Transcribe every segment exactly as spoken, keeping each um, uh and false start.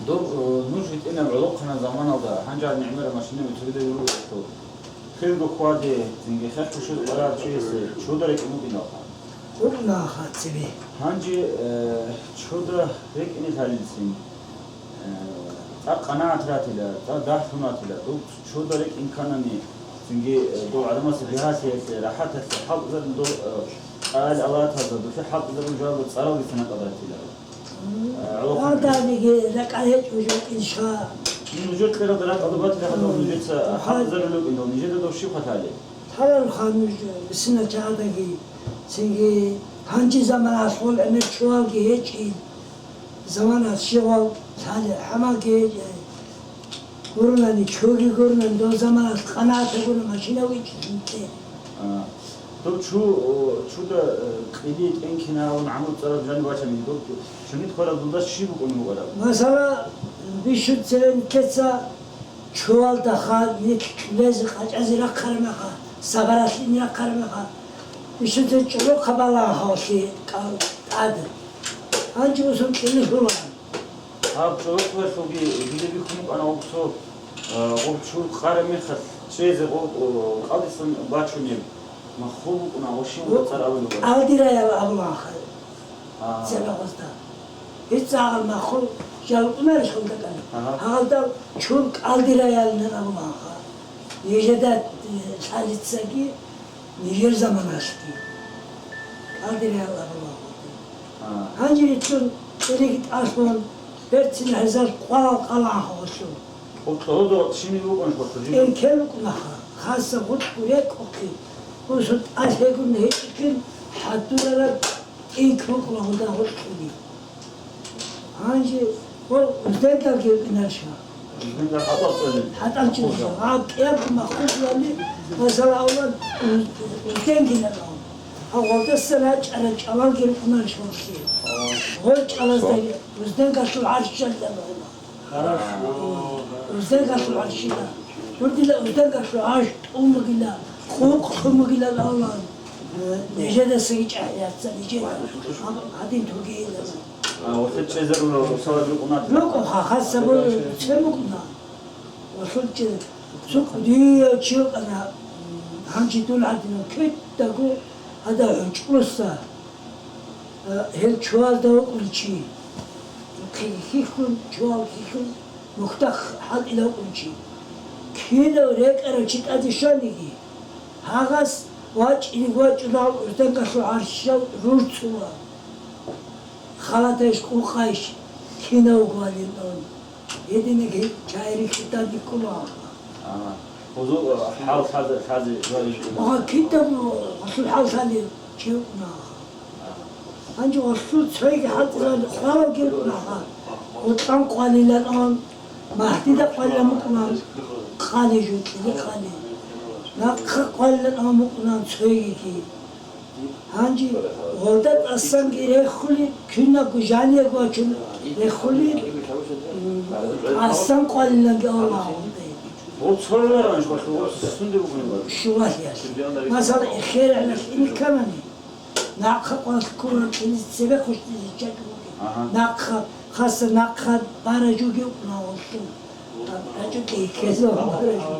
Доб, э, нуж гьитӀинаб гӀолохъанаб заманалда гьанжал нигӀмераб машинаби цогидаб ругелъул, хирго хьваде, цинги хехго щвезе къваригӀарав чиясе чуда рекӀин букӀиналха? БукӀунаха цебе. Гьанже, э, чуда рекӀине лъалилцин, э, цӀакъ къанагӀат ратила, цӀакъ дагьлъун ратила. Доб чуда рекӀин кканани, цинги, э, доб гӀадамасе бигьалъиялъе, рахӀаталъе хӀалтӀизарун доб, э, кӀал-алатазда, дулъе хӀалтӀизарун жаваб цӀаралги цинакъад ратила. Гьалданиги ракӀа гьечӀо жо инша. Нужер кьералда ракӀалда батила гьадал нужеца хӀалтӀизарулев кинал, нижеда дов щиб хъатали? Лъаларуха нуж бисина чагӀадаги, цинги гьанжи заманалъ гъол гӀемер чуялги гьечӀин, заманалъ щивал лъали хӀамалги гьечӀей. Гурунани, чуги гурунани, дол заманалъ къанагӀат гьабуна машина вичӀинчӀеб. А, доб чу, о, чуда, э, кьили тӀенкинавун гӀамру цӀараб жаниб бачани, доб чунит хвараб дуда щиб букӀун букӀараб? Масала, бищун церен кеца чуялдаха нилъ кьулезе къачӀазе рахъараб меха, сабаралъин рахъараб меха, бищун церен чӀорохъа балагьалъе кӀал тӀад. Гьанже усун кьили лъула. Гьаб чӀорохъуялъулги дида бихьун букӀана гъоб цо, а, гъоб чур къараб мехалъ чӀезе гъоб, о, кӀалдисан бачунеб маххул букӀуна, гъоб щиб букӀа цӀар абулеб букӀана? КӀалдираял абулаха. А. Цебе гъозда. Гьеб цӀакъ маххул жал букӀунарищ гъолда кӀана? Ага. Гьалда чур кӀалдираялин абулаха. Нижеда, э, лъалицаги Нижер заманалъги кӀалдираял абулаха. А. Гьанже рилълъун кӀириги тӀалъун, берцин гьезал къвалал къала гьавалъул. Кьолодо щиб букӀун хъулъи? ТӀенкел букӀунаха, хаса гъутӀ рекӀухъе, гъусу тӀалъегун гьечӀикин хӀадурараб тӀинк букӀуна гъуда гъутӀуни. Гьанже гъо узденгалги рукӀинариха? Узденгал хӀатӀал цӀалин. ХӀатӀал цӀалин. Гьаб кӀиябго маххузлъани, масала, авлад уз-, узденгинал. Гьав гъолдаса рачӀарал чӀалалги рукӀунарищ гъолъие? Гъол чӀалаздаги узденгалъул гӀарщ чӀалила. Узденгалъул гӀарщила. Гьурдила узденгалъул гӀарщ тӀун бугила, къукълъун бугила авлад. Нижедасаги чӀахӀияца, нижеда. Гьадин тугейилан. А, гъолъе чӀезарулал русалаби рукӀунатила? РукӀуха, хасаб цо букӀуна. Гъолъул чӀеза-, цо кӀудияв чи вукӀана, гьанже дун гӀадинав кидаго гьадав гьучӀулъа, а, гьел чуязда вукӀун чи. Хихьун, чуял хихьун, мухьда хӀалтӀила вукӀун чи. Кидав рекӀарав чи тӀаде щваниги, гьагъас вачӀине вачӀунал узденгалъул гӀарщал рурцула. Халатайищ, къукъайищ, кинав вугевали ун. Гьединеги чагӀи рихьидал рикӀкӀуна. Ага. Гьезул, э, хӀал лъазе, лъазе жо рикӀкӀуна. Ага, кидаго гьелъул хӀал лъалев чи вукӀуна. Ага. Гьанже гьелъул цоги хӀалтӀизаб хвалалги рукӀуна. ГъутӀан къвалилан ун, Магьдида къвалилан букӀуна, къали жо кьили къали. Нахъа къвалилан ун букӀуна цогиги. Гьанже гъолда тӀасанги рехули, кинабго жаниего вачун рехули, м, тӀасан къвалиланги Аллагьунде. Гъо цо гӀеларан швалъ, гъо сунде бугин? Щулалъиялъ. Масала, эхер гӀелалъ иникканани, нахъа къвалъ ккуран кьилизе цебе хъущтӀизе чӀачӀ бугин. Ага. Нахъа, хаса нахъа баражуги укӀуна гъолъул. ГьачӀо кӀикезул баражу.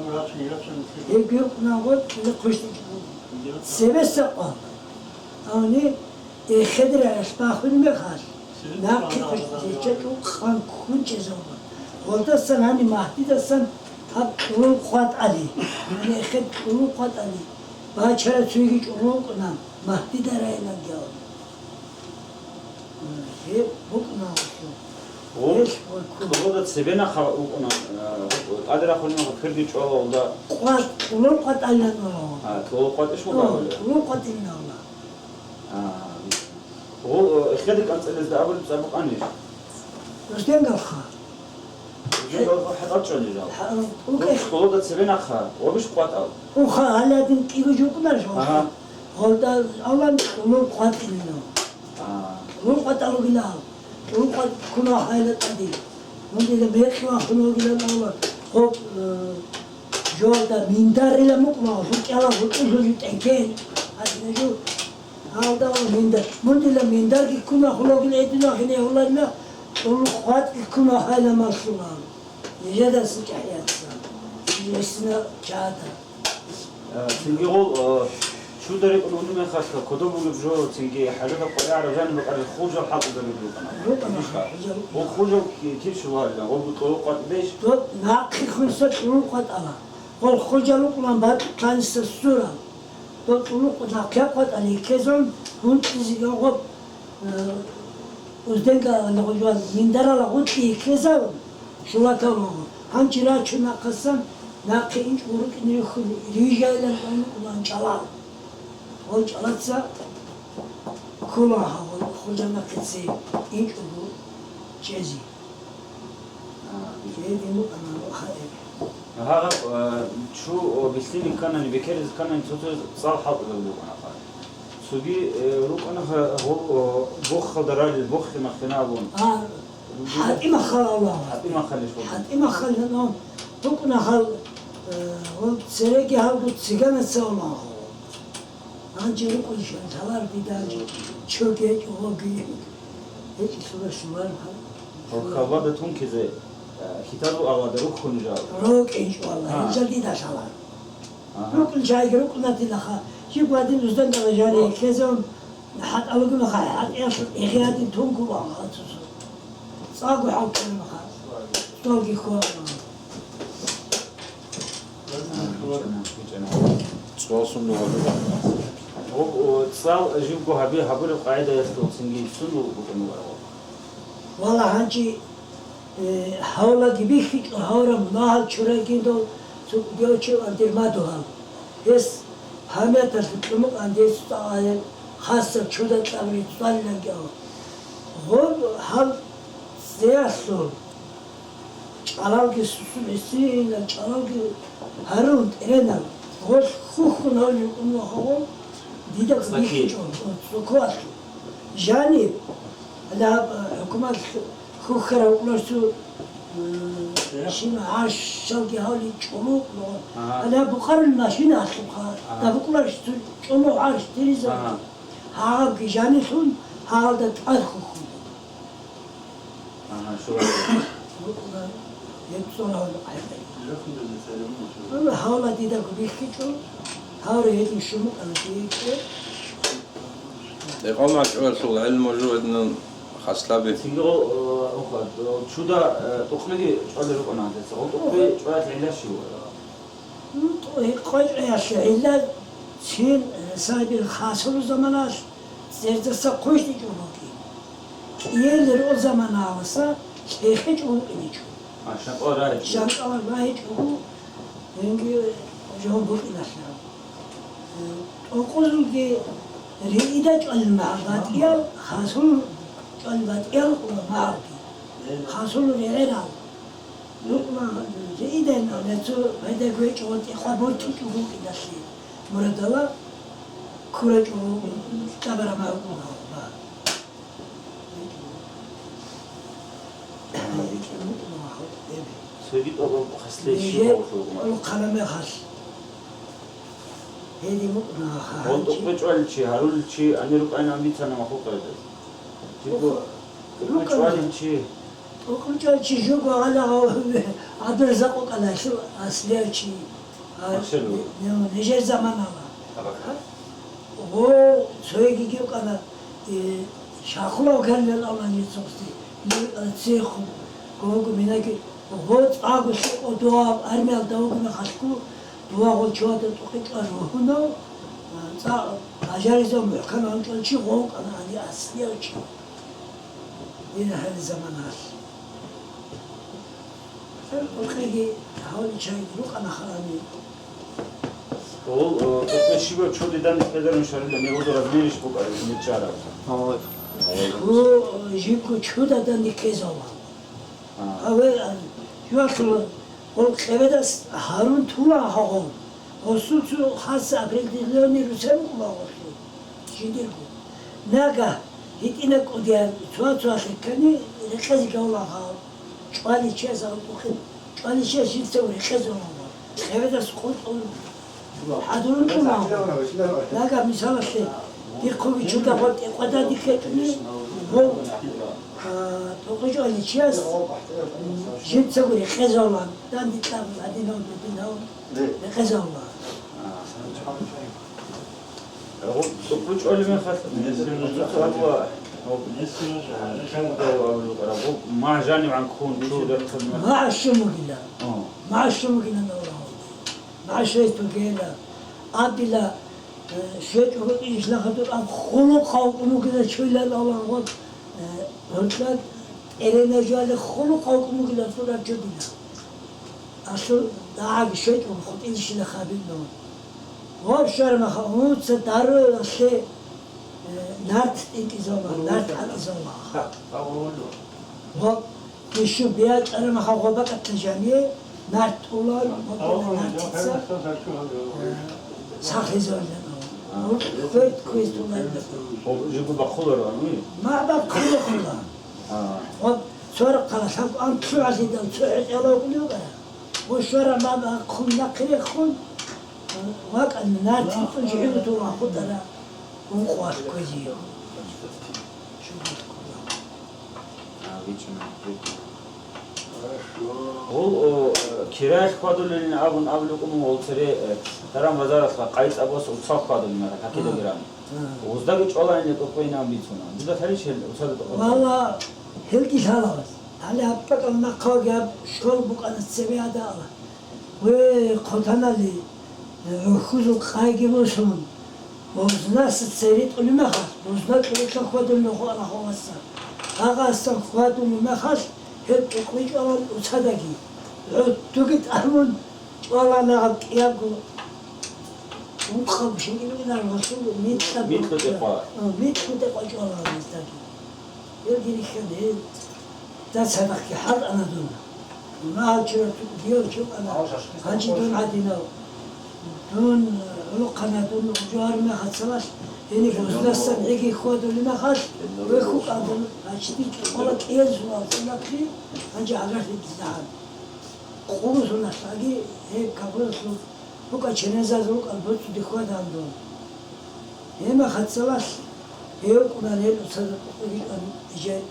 Гьебги укӀуна гъолъ кьилизе хъущтӀичӀ бугин. Цебеса къвалъ. Авни эхедра гӀелъ бахун мехалъ, нахъе хъущтӀичӀ чӀун къан ккун чӀезавуна. Гъолдасан гьани Магьдидасан гьаб кьурул къватӀали, гьани эхед кьурул къватӀали, бачара цоги чӀурун вукӀуна, Магьдида райнагияв. Гьеб букӀуна гьелъул. Гъо, гьелъ ва ккун. Кьолода цебе нахъа вукӀуна, а, тӀаде рахунеб мехалъ кирги чӀвала гъолда. Къват-, кьурул къватӀалилан вугьун. А, кьурул къватӀищ вугьун? О, кьурул къватӀилан вугьун. А, гъо, э, эхеде кӀанцӀалезда абулеб цӀар букӀанищ? Русденгалха. Русденгалха хӀатӀал чӀванижал. ХӀа, гъо, укӀе. Кьолода цебе нахъа, гъобищ къватӀал? Уха, гьаладин кӀиго жукӀунар жо. Ага. Гъолда алан кьурул къватӀилан. А. Кьурул къватӀал вугилан. Кьурул къватӀ ккуна гьайла тӀаде. Мун дида бекьван хун вугилан авла. Гъоб, э, жолда миндаррилан мукӀуна, гьукӀала гьутӀулъул тӀекӀел. Гьадина жо. Гьалда ва миндар. Мун дила миндарги ккуна, хӀулагил гӀедина, хине гьуларна, КъватӀи ккуна гьайламалъула, нижедаса чӀахӀияца, гьесина чагӀада. Э, цинги гъол, э, чуда рекӀун унеб мехалъ, кодоб бугеб жо, цинги хӀажатаб къваригӀараб жаниб бакӀараб хужал хӀалтӀизабулеб букӀана. БукӀана, Ишка? Хужал. Гъол хужал ки-, киб щулалила? Гъол бутӀрул къватӀ беш? Доб нахъе хунса кьурул къватӀала. Гъол хужал рукӀулан батӀулъаниса сурал. Доб кьурул къватӀ нахъе къватӀали ккезун, гьунтӀизеги гъоб, э, узденга гъужвал миндарала гъутӀи ккезарун, шулатал руго. Гьанчи рачун нахъасан, нахъе инчӀго рукӀине рихьун, рижайилан тӀамукъулан чӀалал. Гъол чӀалаца ккола гьавал хужа нахъеце инчӀого чӀезе. А, гьедин букӀана гьаэб. Гьагъаб, э, чу, о, бихьине кканани, бекеризе кканани, цо-цо цӀал хӀалтӀизабулеб букӀана. Цоги, э, рукӀана гьа-, гьо-, о, бохалда ралел, бохи-махина абун. А, ХӀатӀи-махал авлага. ХӀатӀи-махалищ букӀана? ХӀатӀи-махал гьанав букӀна гьал, э, гьал цереги гьалго цигана цавулаго. Гьанже рукӀунщан талар дида гьанже чоги гьечӀо, гьоги гьечӀо, сура шулар гьал. Гьал хабада тункизе, э, хитару авлада рухьун жал. РокӀинчӀо валлагь, А. гьел жал дида лъалар. Ага. РукӀун жайги рукӀунатилаха, жиб гьадин уздандала жанире ккезун, хӀатӀалагунаха, хӀатӀиялъул гӀегиадин тункулаха цо-цо. ЦӀаго хӀалтӀулаха, цоги хьвана. Цо сунна гьабиба. Гъоб, о, цӀал жибго гьаби-, гьабулеб къагӀидаялъул цинги сунул букӀун варагъа. Вала гьанчи Э, гьавлаги бихьичӀо гьавра мунагьал чурай гиндал цо кӀудияв чи андир мадугьал. Гьес гьамияталъул кьумукъ андир цӀалаен хасаб чуда кьабри цӀалиланги ав. Гъоб гьал цеялъул чӀалалги сусул гьесинал чӀалалги гьарун тӀеренал. Гъолъ хухьун гьавли кӀун вахавал дида Цаки. бихьичӀо цукуалъул. Жаниб, гьале гьаб, э, хӀукумат хухьарав кӀоларсу, э, шин гӀаршалги гьавли чӀолукъ лугьун. Ага. Гьале гьаб Бухарил машина алъубха, Ага. гьаб кӀоларсу чӀолу гӀарш тиризабги. Ага. Гьабги жанилъун, гьалда тӀад хухьун. Ага, шура. Гьеб цӀуна гьавли къайдай. Гьавла дида губихьичӀо, гьаври гьедин шумукъана диечӀо. Экъон чӀвалъул гӀилму жугьиднун хаслаби. Цинги гъо-, э, оха, э, чуда, э, тӀокӀлъиги чӀвалел рукӀана гьадинца. Гъо тӀокӀлъи чӀваялъ гӀилла щив? Ну, тӀо-, гьеб къвайчӀваялъе гӀилла цин, э, сабил хасулу заманалъ цердаса хъущтӀичӀо бугин. КӀиеле рол заманаласа лъехӀичӀо букӀиничӀо. А, шакъа рагьичӀо. Шакъа рагьичӀого, гьенги жо букӀиналъа. ТӀокӀулги риида чӀвалин магӀал батӀиял, хасул чӀвалин батӀиял магӀалги. Хасул регӀерал. Лукъман, риидайин, гьецо пайда гьечӀо ва тӀехъа бортичӀого букӀиналъе. Мурадала ккурачӀого тӀабара магӀалгун гьава. Цоги тӀокӀаб хаслъи Нижер щиб гьавулъулгъуна? Улхъана мехалъ. Гьедин букӀуна ха-, Гъол гьанчи. ТӀокӀбе чӀвалел чи, гьарулел чи, гьанир рукӀайна бицана махлукъ гьезда. Жибго Ухъ-, тӀокӀбе рукӀана. ЧӀвалел чи. ТӀокӀбе чӀвалел чи жуго гьалагъав гӀадурза къокъалъул аслияв чи. А, Машалла. не-, не-, нижер заманала. Гъо, цоегиги вукӀана, э, Шахулав Калилал авлани цогъси, э, цехун, гого минаги, гъо цӀаго лъикъо дугьаб армиялда вугеб мехалъго, дугьа гъо чугьада тӀокъичӀа ругьунав, э, цӀа бажаризав мухӀкан гьанчӀван чи гъо вукӀана, гьанив аслияв чи. Дир гьари заманалъ. Гьеб къуркъиги гьавни чайги рукъана халани. Гъол, э, къуркъи щибаб чуди данде ккезарун шарила, мегъуду размерищ букӀараб, мечӀараб? Гьу, э, жибго чуда данде ккезавал. А. Гьаве, э, юалъула, гъол кьеведас гьарун тула гьагъов. Гъосул цо хаса определённый русен кӀула гъолъул. Жиндирго. Нагагь, гьитӀина кӀудиян цо-цоялъе ккани, рекъезе гавлагьал, чӀваличияс гьалтӀухъе, чӀваличияс жинца рекъезе гьавула. Кьеведас къотӀун, хӀадурун тӀуна. Нагагь, мисалалъе, дихъуги чудагъван тӀекъвадан дихьечӀони, гъов А, тӀокӀичӀони чияс, м, жинцаго рекъезавлан, данде кьабун гьадинав, дудинав рекъезавлан. ТӀокӀичӀоли мехалъ, гьаб, гьаб, гьаб, магӀжанивгӀан ккун, чур рехъазна. МагӀаш щун бугила. О. МагӀаш щун бугила, Аллагь. МагӀаш гьес бугила. Абила, э, щвечӀого ишла хадур аб хулухъав кумукида чуйлан Аллагь, э, гьоркьа тӀеренажали хулухъав кумукида сурат чудила. Асул дагӀаги щвечӀого хутӀилщила хабилла. Гъоб щвармаха унца даруялъе, э, нарт тӀинтӀизавла, нарт гьатӀизавла. Ва Ишо биячӀараб мехалъ гъобакъатла жание нарт тӀулан, гъобала нартица, э, сахлъизавилан. Гьеб хвет квест туларила. Гьеб жибго бахъуларо, ами? Ма бахъуларо. А. Гъоб цо рахъалъ гьаб анлъугӀалъидал цо гӀекъела вукӀунев вукӀара. Гъо щвара ма бахъун нахъе рехун, вакӀана нартицун жигьилу тула хутӀара ункъоялъ кквезие. Гьул, о, э, кираялъ хьвадулелин абун абулеб букӀун гъол цере, э, даран базаралъа къайцӀабас уцал хьвадулин ара, какидаги ран. Гъуздаги чӀвалаанила тӀокӀкӀвейилан бицуна. Дуда тарищ гьел уцалда тӀокӀкӀвей? Валла, гьелги лъалаваз. Гьале гьаб бакӀал нахъалги гьаб щол букӀана цебе гьада ала. Ве, хъотанали, гӀурхьузул къайги босун, бузнаса цере тӀулеб мехалъ, бузна кьурулъа хьвадулеб мехалъ, гьагъасан хьвадулеб мехалъ, гьеб тӀокӀкӀвей чӀвалан уцадаги, гӀуттуги тӀамун чӀвалана гьаб кӀиябго. Ункъаб щинкӀилгӀунар гьасул микьа, микьа тӀекъва. А, микьа тӀекъва чӀвалана гьездаги. Гьелги рихьана гьел. Дацадахъги хӀалтӀана дун. Мунагьал чураб дияв чи вукӀана, гьанже дун гӀадинав. Дун гӀолохъана, дун гьужугьар мехалъ цалалъ, гьениб гъуздасан гӀиги хьвадулеб мехалъ, вехь вукӀана дун, гьанже дир кӀикъола кӀиязулал цӀалахъи, гьанже гӀагарлъи дидагьан. Къугъусуналъаги гьеб капуралъул букӀа ченезазул рукӀал боцӀуде хьвадан дун. Гьеб мехалъ цалалъ гьев вукӀунан гьел уцазда тӀокӀкӀвей ритӀун, жай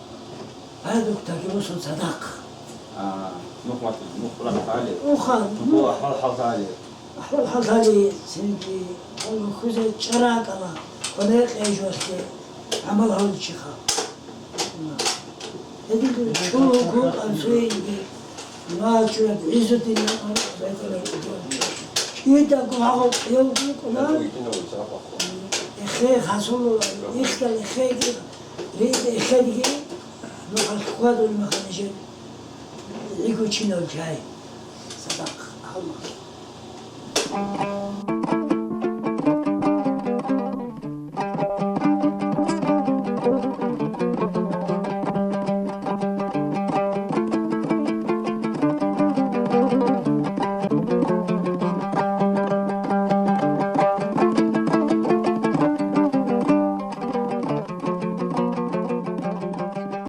продуктаги босун цадахъ. А, нух ватани, нух рахъали. Уха, нух. Нух ахӀвал-хӀалтали. АхӀвал-хӀалтали цинги, гьал хьузе чӀаракӀала, къонекъей жоялъе гӀамал гьавичиха. Гьедин чӀул вуго анцӀоеги, ва чураб ГӀиззутдин кӀидаго гьагъав кӀиявги вукӀуна. Эхе хасул, ихтал эхеги, рида эхедги, нухалъ хьвадулеб мехалъ жен гӀигучинал жай. Садахъ гьалмагъ.